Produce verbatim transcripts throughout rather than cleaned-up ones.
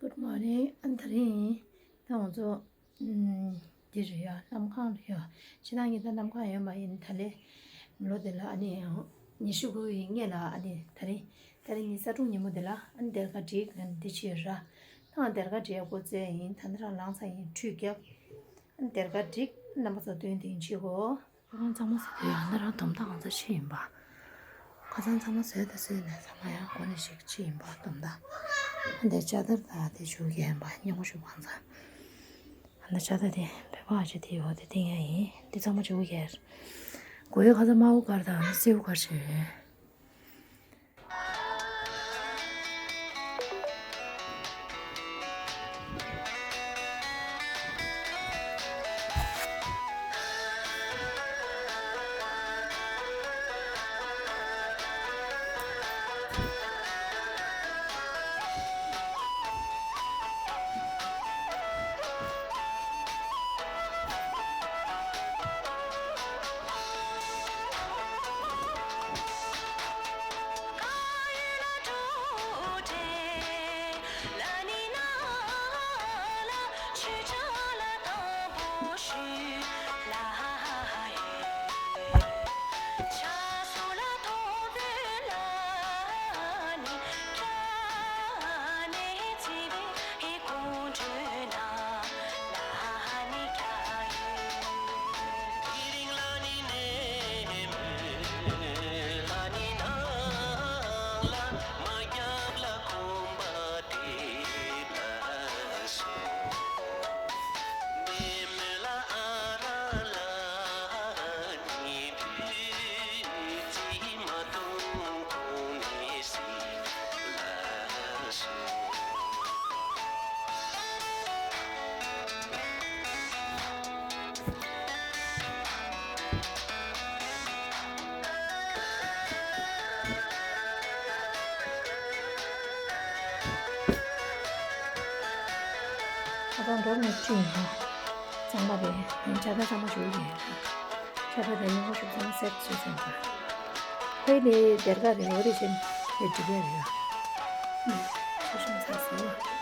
Good morning. ཨ་ནི་དེ་རིང་ད་ང་ཚོ་ཨམ་འདི་རེད་ཡ། གནམ་གང་རེད་ཡ། ཕྱི་ནང་གཉིས་ད་གནམ་གང་ཡོད་མ་ཡིན། ད་ལས་ལོ་དེ་ལ་ཨ་ནི་ཡང་ཉི་ཤུ་དགུ་ཡི་སྔས་ལ་ཨ་ནི་དེ་རིང་དེ་རིང་ཉི་ཤུ་རྩ་དྲུག་ཉིན་མོ་དེ་ལ་ཨ་ནི་སྡེར་ཁ་བསྒྲིགས། ཨ་ནི་འདི་ཕྱི་ཡོད་ར། ད་ང་སྡེར་ཁ་བསྒྲིགས་ཡ་སྒོ་བཙལ་ཡིན། ད་འདི་རང་ལངས་ས་ཡིན། ཁྲུས་བརྒྱབ། ཨ་ནི་སྡེར་ཁ་བསྒྲིགས། རྣམ་པ་ཚོ་སྟོན་དེ་ཡིན་ཕྱི་གོ། ཁ་སང་ཚང་མ་ཟོས་དུས་ཡང་ན་རང་དོམ་དག་གང་ཚ་ཕྱི་ཡིན་པ། ཁ་སང་ཚང་མ་ཟོས་དང་ཟོས་ནས་ཚང་མ་ཡང་གོ་ནས་ཞིག་ཕྱི་ཡིན་པ་དོམ་དག་ཨ་འདས་ལྕགས་དར་དང་དེ་ཞུ་གི་ཡིན་པ། སྙིང་པོ་ཞུ་གང་ཚ། ཨ་འདས་ལྕགས་དར་དེ་བོད་པ་ཨ་ཅེ་དེ་ཡོད་དེ་དེ་ཡང་ཡིན། དེ་ཚང་མ་ཞུ་གི་ཡར། གོ་ཡོད་ཁ་ཚ་དམར་པོ་དཀར་དང་སེའུ་དཀར་ཞིག་ཡོད། ཁ་སང་འགྲོ་ནས་ཁྲིད་ཡིན་ན། གཙང་པ་རེད། ཡིན་ཆ་ད་གཙང་མ་ཞུ་ཡིན། ཆ་ད་དེ་ནི་ངོ་ཤུགས་གཙང་མ་སེར་ཚུལ་ཚན་པ། ཁོས་ནི་སྡེར་ཁ་རེད། འོ་རེ་བཞིན་དེ་འགྲིག་ཡ་རེད། ཆོག་ཤིང་ཚ་སོ།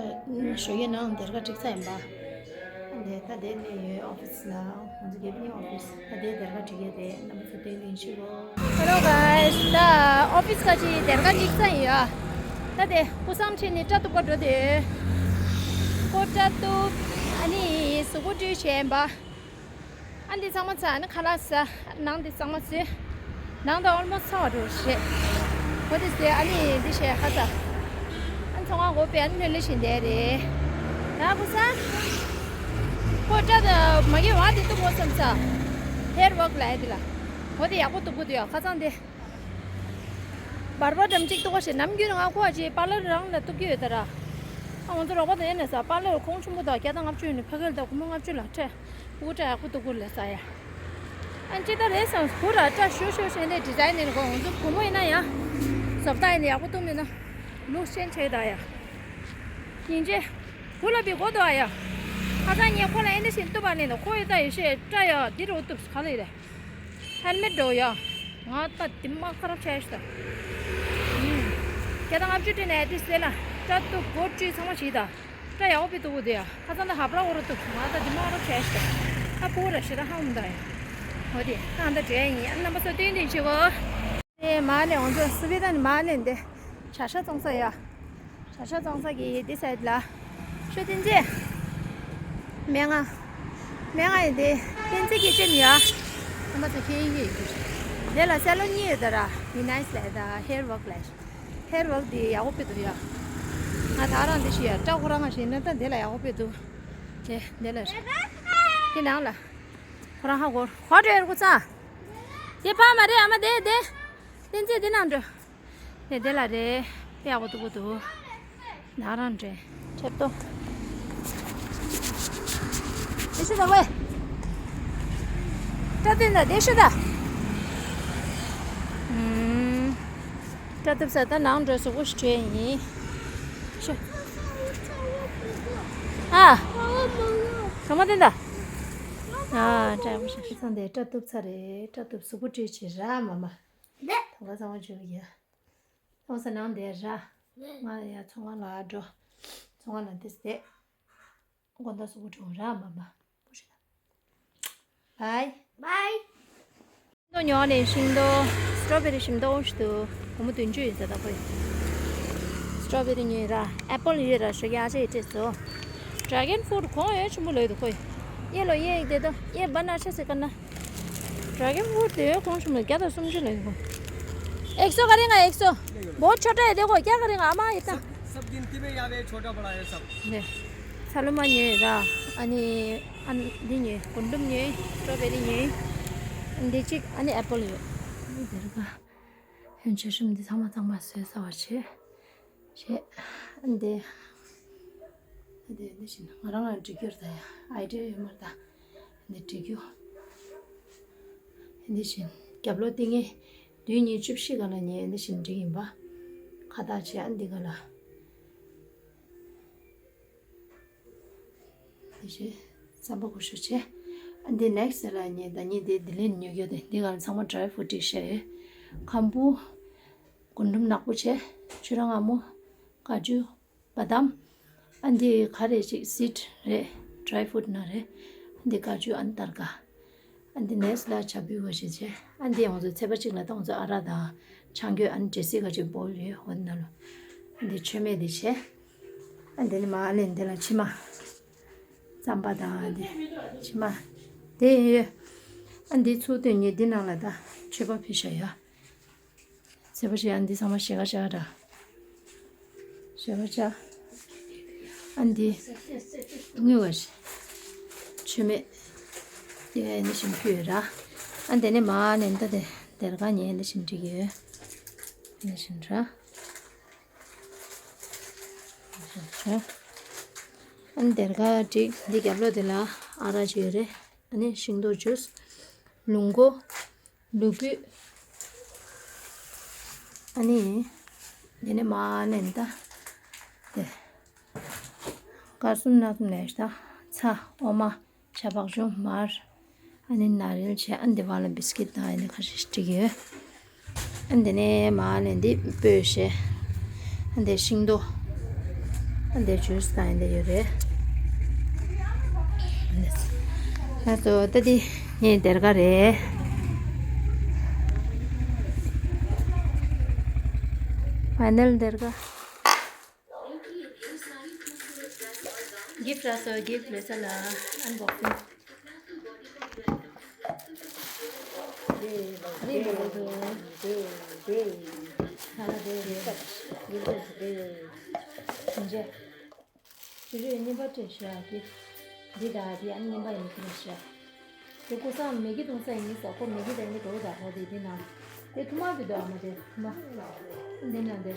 ཞོགས་ཀས་ནང་སྡེར་ཁ་བསྒྲིགས་ཚར་ཡིན་པ། ཨ་ནི་ད་དེ་ནས་ཡོད་ཨོ་ཕི་སི་ལ། ང་ཚོ་རྒྱབ་ནས་ཨོ་ཕི་སི། ད་དེ་སྡེར་ཁ་བསྒྲིགས་ཡས་དེ་རྣམ་པ་ཚོ་སྟོན་གྱིན་ཤི་གོ། Hello guys, ད་ཨོ་ཕི་སི་ཁ་ཅིག་སྡེར་ཁ་བསྒྲིགས་ཚར་ཡིན་ཡ། ད་དེ་སྐུ་བསམ་ཁྲིད་ནས་སྐྲ་གཏུབ་པ་འགྲོ་དེ། ཁོ་སྐྲ་གཏུབ། ཨ་ནི་གཟུགས་པོ་བཀྲུས་བྱས་ཡིན་པ། ཨ་འདི་ཚང་མ་ཚར། ཨ་ནི་ཁ་ལག་ཟ། ནང་འདི་ཚང་མ་ཟོས། ནང་ད་ཨོལ་མོ་སི་ཚར་བ་འགྲོ་རེད། འོ་དེ་ཟོས། ཨ་ནི་འདི་བྱས་ཁ་ཟ། ཨ་ནི་ཚོང་ཁང་སྒོ་ཕྱེ། ཨ་ནི་ལྷོད་ལྷོད་བཞིན་བསྡད་རེད། ད་ཁོ་ས། ཁོ་སྐྲ་ད་མ་གི་བ་དེ་གཏུབ་དགོས་བསམ་ས། ཧེར་ཝོག་ལབ་ཡ་དེ་ལ། འོ་དེ་ཡག་པོ་གཏུབ་གི་འདུག་ཡ། ཁ་སང་དེ། བར་བར་འགྲམ་གཅིག་གཏུབ་པ་ཞིག་ནམ་རྒྱུན་ང་ཁོ་ཨ་ཅེ་པར་ལར་རང་ལ་གཏུབ་ཀྱི་ཡོད་ད་ར། ཨ་ང་ཚོ་རོགས་པ་དང་ཡན་ནས་ས་པར་ལར་ཁོང་ཆུང་པོ་དང་བརྒྱ་དང་ལྔ་བཅུ་ནས་ཕ་གི་ལ་ད་སྒོར་མོ་ལྔ་བཅུ་ལ་སྤྲད། སྤུ་གུ་སྐྲ་ཡག་པོ་གཏུབ་དགོས་ལབ་ས་ཡ། ཨ་ཅེ་ད་རེད་བསམ། བུ་ར་སྐྲ་ཞོ་ཞོ་ཞེ་ནས་ཌི་ཛའིན་ནས་གོ། ང་ཚོ་བུ་མོ་ཡིན་ན་ཡ། བཟོ་ལྟ་ཡིན་ན་ཡག་པོ་གཏུབ་མེད་ན། ལུག་ཤེན་བྱས་ད་ཡ། ཡིན་ཅེ། བུ་ལ་བི་གོ་དོ་ཨ་ཡ། ཁ་སང་ངས་ཁོ་ལ་ཨེ་འདྲ་ཞིག་གཏུབ་པ་ནས་ནོ། ཁོ་ཡི་ད་ཡོད་ཤེས་སྐྲ་ཡ་འདི་རུ་གཏུབ་ག་ལ་ཡི་རེད། ཧེལ་མེད་འགྲོ་ཡ། ང་ད་དེ་མ་ཁ་རབ་བྱས་ཤི་ད། ཁྱེད་ད་ལྔ་བཅུ་སྤྲད་ནས་དེ་ཟེར་ལ། སྐྲ་གཏུབ་སྒོ་བཅུ་ཚང་མ་བྱས་ད། སྐྲ་ཡག་པོ་བི་གཏུབ་དགོས་དེ་ཡ། ཁ་སང་ད་ཧབ་ར་འོ་ར་གཏུབ། ང་ད་དེ་མ་ཁ་རབ་བྱས་ཤི་ད། ཨ་བུ་ར་ཤི་ད་ཧ་མ་ད་ཡ། འོ་དེ་ད་ད་འདྲ་ཡིན། ཨ་རྣམ་པ་ཚོ་སྟོན་སྟོན་བྱེད་གོ། དེ་མ་ནས་ང་ཚོ་སི་པི་ཏ་ནས་མ་ནས་འདི་བྱ་ཤ་བཙོང་ས་ཡ། བྱ་ཤ་བཙོང་ས་གི་འདི་སའིད་ལ། ཤོ་བསྟན་འཛིན། སྨན་ཁང་། སྨན་ཁང་ཡིན་དེ། བསྟན་འཛིན་གྱི་ཅན་ཡ། ཨ་མ་ཚོ་ཁྱེད་ཡིན་གྱི་ཡིན་གྱི། དེ་ལ་སེ་ལོན་གཉིས་ཡོད་ད་ར། མི་ནའིས་ལས་ད་ཧེར་ཝོག་ལས། ཧེར་ཝོག་དེ་ཡག་པོ་སྤེལ་འདུག་ཡ། ང་ད་རང་འདི་ཤི་ཡ། སྐྲ་ཁོ་རང་ང་ཤི་ན་ད་དེ་ལ་ཡག་པོ་སྤེལ་འདུག་དེ་དེ་ལ་རེད། དེ་ནང་ལ། ཁོ་རང་ཧ་གོ་གོ་འདྲ་ཡོད་ཁོ་ཚ། དེ་ཕ་མ་རེད། ཨ་མ་དེ་དེ། བསྟན་འཛིན་དེ་ནང་འགྲོ། ནས་དེ་ལ་རེད། དཔེ་ཡག་པོ་འདུག་གོ་འདུག་ན་རང་འདྲེ། ཁྲེབ་ཏོ། དེ་ཤི་ད་ཝེ། སྐྲ་དེ་འདྲ་དེ་ཤི་ད། ཨུམ། སྐྲ་གཏུབ་ས་ད་ནང་འགྲོ་གཟུགས་པོ་ཞིག་བྲོས་ཡིན། ཤི། ཨ། གང་མ་དེ་འདྲ། ཨ་སྐྲ་ཡག་པོ་ཞིག་ཤི་ཚང་དེ་སྐྲ་གཏུབ་ཚར་རེད། སྐྲ་གཏུབ་གཟུགས་པོ་བྲོས་བྱེད་ར་མ་མ། ད་ག་ཚང་མ་བྱོས་ཡ། ཨོ་ས་ནང་དེ་ར། ང་ཡ་ཚོང་ཁང་ལ་འགྲོ། ཚོང་ཁང་ལ་དེ་སྟེ། དགོང་དག་གཟུགས་པོ་བྲོ་ར་མ་མ། བུ་ཤི་ད། བའི། བའི། ཤིང་ཏོག་ཉོ་ནས་ཤིང་ཏོག་སི་ཊོ་བེ་རི་ཤིང་ཏོག་ཞིག་འདུག་སྒོར་མོ་བདུན་ཅུ་ཡིན་ཟེར་ད་ཁོས། སི་ཊོ་བེ་རི་ཉོས་ར། ཨེ་པལ་ཡོད་ར། ཞོགས་ཀས་ཨ་ཅེ་ཡིས་སྤྲད་སོང་། ཌ་ར་གོན་ཕུ་རུཊ་གོང་ཡོད་ཆེན་པོ་ལོས་འདུག་ཁོས། གཡས་ལོ་གཡས་དེ་དོ་གཡས་བ་ན་ཤ་སེ་ཀ་ན། ཌ་ར་གོན་ཕུ་རུཊ་དེ་ཡོད་གོང་ཆེན་པོ་བརྒྱ་དང་སུམ་ཅུ་ལོས་འདུག་ཨེག་སོ་ཀ་རེ་ང་ཨེག་སོ། བོ་ཆོ་ཊ་ཡེ་དེ་ཁོ་ཀྱ་ཀ་རེ་ང་ཨ་མ་ཡེ་ཏང་། सब गिनती में याद है, छोटा बड़ा है सब। ནས། ཚ་ལུ་མ་ཉོས་ར། ཨ་ནི། ཨ་འདི་ཉོས། རྒུན་འབྲུམ་ཉོས། སི་ཊོ་བེ་རི་ཉོས། འདི་གཅིག་ཨ་ནི་ཨེ་པལ་ཡོད། འདི་ར་ག་ཧན་ཆེ་ཤམ་འདི་ཚང་མ་ཚང་མ་བཟོས་ཚར་བ་བྱས། བྱས། ཨ་འདི། ཨ་འདི་འདི་བཞིན་ང་རང་ལ་འབྲི་རྒྱུར་ད་ཡ། ཨའི་ཌི་ཡ་ཡོད་མ་རེད་ད། འདི་འབྲི་རྒྱུ། འདི་བཞིན་རྒྱབ་ལོགས་ཏིང་ངེ་བདུན་ཉི་ཤུ་བཅུ་བཞི་ག་ལ་ཉེ་འདི་བཞིན་འགྲིག་ཡིན་པ། ཁ་བཏགས་བྱས་ཨ་འདི་ག་ལ། འདི་བཞིན་རྩམ་པ་ཁུ་ཤུ་བྱས། ཨ་འདི་ནེག་སི་ལ་ཉེ་ཟླ་ཉིན་འདི་ལྡི་ལི་ནས་ཉོ་རྒྱུ་དེ་འདི་ག་ལ་ཚང་མ་ཌ་རའི་ཕུ་རུཊ་བཤད་ཡོད། ཁམ་བུ། རྒུན་འབྲུམ་ནག་པོ་བྱས། ཆུ་ར་སྔ་མོ། ཀ་ཅུ། བ་དམ། ཨ་འདི་ག་རེ་ཅིག་སིཌ་རེད། ཌ་རའི་ཕུ་རུཊ་ནང་རེད། ཨ་འདི་ཀ་ཅུ་ཨ་ནི་སྟར་ག་ཨ་འདི་ནེག་སི་ལ་ཇ་བུ་ག་ཞིག་བྱས། ཨ་འདི་ང་ཚོ་ཚལ་པ་གཅིག་ལ་ད་ང་ཚོ་ཨ་རག་དང་ཆང་གོས་ཨ་ནི་འབྲས་སིལ་ག་ཅིག་བོར་ཡོད། འོ་འདི་ནང་ལོ། ཨ་འདི་མཆོད་མེ་འདི་བྱས། ཨ་འདི་ནི་མ་ཨ་ལེན་འདི་ལ་མཆིལ་མ། རྩམ་པ་དང་ཨ་འདི་མཆིལ་མ། དེ་ཡོད། ཨ་འདི་ཚུར་སྟོན་ཉེ་འདི་ནང་ལ་ད་མཆོད་པ་ཕུལ་བཞག་ཡོད། ཚལ་པ་ཞིག་ཨ་འདི་ཚང་མ་ཞལ་ཁ་བཞག་ར། ཞལ་ཁ་བཞག་ཨ་འདི་དངུལ་བ་ཞིག་མཆོད་མེ། དེ་ག་ཨ་འདི་བཞིན་ཕུལ་ཡོད་ར། ཨ་འདི་ནས་མ་ནས་ད་དེ་སྡེར་ཁ་ཉེ་ཨ་འདི་བཞིན་བསྒྲིགས་ཡོད། ཨ་འདི་བཞིན་ར། ཨ་འདི་སྡེར་ཁ་བསྒྲིགས། འདི་རྒྱབ་ལོགས་དེ་ལ་ཨ་རག་ཅིག་ཡོད་རེད། ཨ་ནི་ཤིང་ཏོག་ཇུས། ལུག་མགོ། ལུག་རྒྱུས། ཨ་ནི། འདི་ནས་མ་ནས་ད། དེ། དཀར་གསུམ་སྣ་གསུམ་ནས་ད། ཚྭ། འོ་མ། ཇ་བག་ཆུང་། མར། ཨ་ནི་ན་རིལ་བྱས། ཨ་འདི་བར་ལ་བིས་ཀིཊ་དང་ཨ་ནི་ཁ་ཤས་ཤིག་བསྒྲིགས་ཡོད། ཨ་འདི་ནས་མ་ནས་འདི་སྤོས་བྱས། ཨ་འདི་ཤིང་ཏོག་འདིར་ཇུས་དང་འདི་ཡོད་རེད། ལགས་སོ། ད་འདི་ངའི་སྡེར་ཁ་རེད། ཕའི་ནལ་སྡེར་ཁ། གིཕ་རག་སོང་། གིཕ་ལོས་ས་ལ་ཨན་བོག་སིང་། རེད་མ་རེད་འདུག་རེད་རེད། ཧ་ལ་རེད་རེད། ཡིན་གྱི། ཕྱི་རོལ་རྙིང་པ་སྤྲད་ཤག་གི། འདི་དང་འདི་ཨ་ནི་རྙིང་པ་ཡིན་གྱི་རེད་ཤག་དེ་ཀོ་སང་མེ་གི་གཏོང་ས་ཡིན་ས་ཁོ་མེ་གི་དང་ནི་འགྲོ་ད་ཁོ་དེ་དེ་ན། དེ་ཐུ་མ་བི་དོ་ཨ་མ་དེ་ཐུ་མ། འདི་ན་འདི།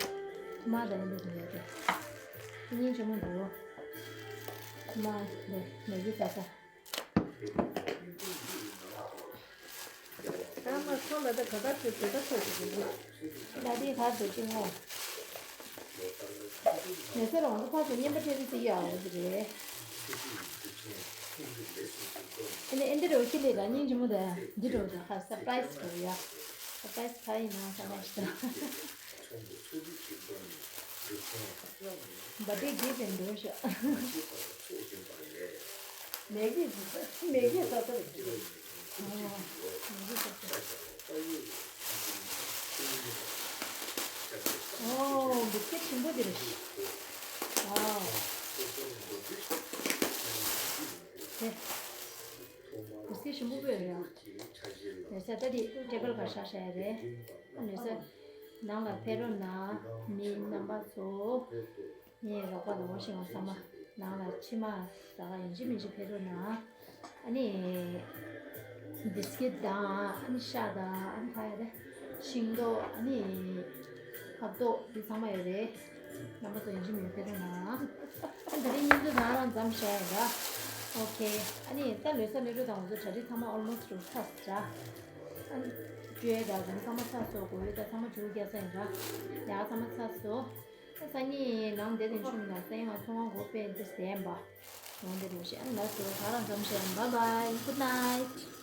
ཐུ་མ་དང་འདི་དེ་ཡོད་དེ། སྙིང་རྗེ་མོ་འདུག་ཐུ་མ་འདི་མེ་གི་ས་ས། ད་ང་ཚོ་ལ་ད་ག་པར་དུ་དེ་ད་ཚོད་ཅིག་འདུག་ད་དེ་གར་དུ་ཅིག་ངོ་། མེ་སེར་འོང་དུ་ཕར་ཚུར་བརྙན་པར་སྤྲད་དུས་སུ་ཡག་འོ་ཟེར་རེད། ཨ་ནི་ཨེ་འདི་འདྲ་བོ་ཁྱི་ལས་ད་སྙིང་རྗེ་མོ་ད་འདི་འདྲ་བོ་ད་ཧ་སར་པ་རའི་སི་འདྲ་བོ་ཡ། སར་པ་རའི་སི་ག་ཡིན་ན་ས་མ་ཤི་ད། བ་དེ་དགེ་བའི་འདོད་ཤག་མེ་གི་ས་ས་མེ་གི་ས་ས་རེད། ཨོ། མེ་གི་ས་ས། ཨོ། བི་སི་ཀེ་ཊི་ཞིམ་པོ་དེ་རེད། ཨོ། དེ། བི་སི་ཀེ་ཊི་ཞིམ་པོ་དཔེ་ཡོད་རེད། ལོས་ས་ད་དེ་ཊེ་བལ་ག་བཞག་བཞག་ཡ་རེད། ཨ་ལོས་ས། ནང་ལ་ཕེབས་རོགས་གནང་། མི་རྣམ་པ་ཚོ། ངའི་རོགས་པ་དང་ངོ་ཤེས་པ་ཚང་མ་ནང་ལ་ཕྱི་མ་ཟ་ག་ཡིན་གཅིག་མིན་གཅིག་ཕེབས་རོགས་གནང་། ཨ་ནི་བི་སི་ཀིཊ་དང་ཨ་ནི་ཤ་དང་ཨ་ནི་ཁ་ཡ་རེད། ཤིང་ཏོག་ཨ་ནི་ཕག་ཏོག་འདི་ཚང་མ་ཡོད་རེད། རྣམ་པ་ཚོ་ཡིན་གཅིག་མིན་གཅིག་ཕེབས་རོགས་གནང་། ཨ་ནི་ད་རིང་བརྙན་ཐུང་ད་རང་མཚམས་བཞག་ཡིན་ར། ཨོ་ཁེ། ཨ་ནི་ད་ལོས་ས་ལས་རོ་དང་ང་ཚོ་གྲ་སྒྲིག་ཚང་མ་ཨོལ་མོ་སི་ཊི་རུ་ཚར་ཟེར། ཨ་ནི་བཅོས་ཡ་དང་ཚང་མ་ཚར་སོང་། གོ་ཡོད་ད་ཚང་མ་ཇུ་རྒྱག་ས་ཡིན་ར། ཡ་ཚང་མ་ཚར་སོང་། སང་ཉིན་ནང་བསྡད་དེ་ཆུང་ལ་སང་ཉིན་ང་ཚོང་ཁང་སྒོ་ཕྱེ་འདི་བསྡད་པ། ཡོང་འདི་རེད་ཤག་ལགས་སོ། ད་རང་མཚམས་བཞག་ཡིན། Bye bye, good night.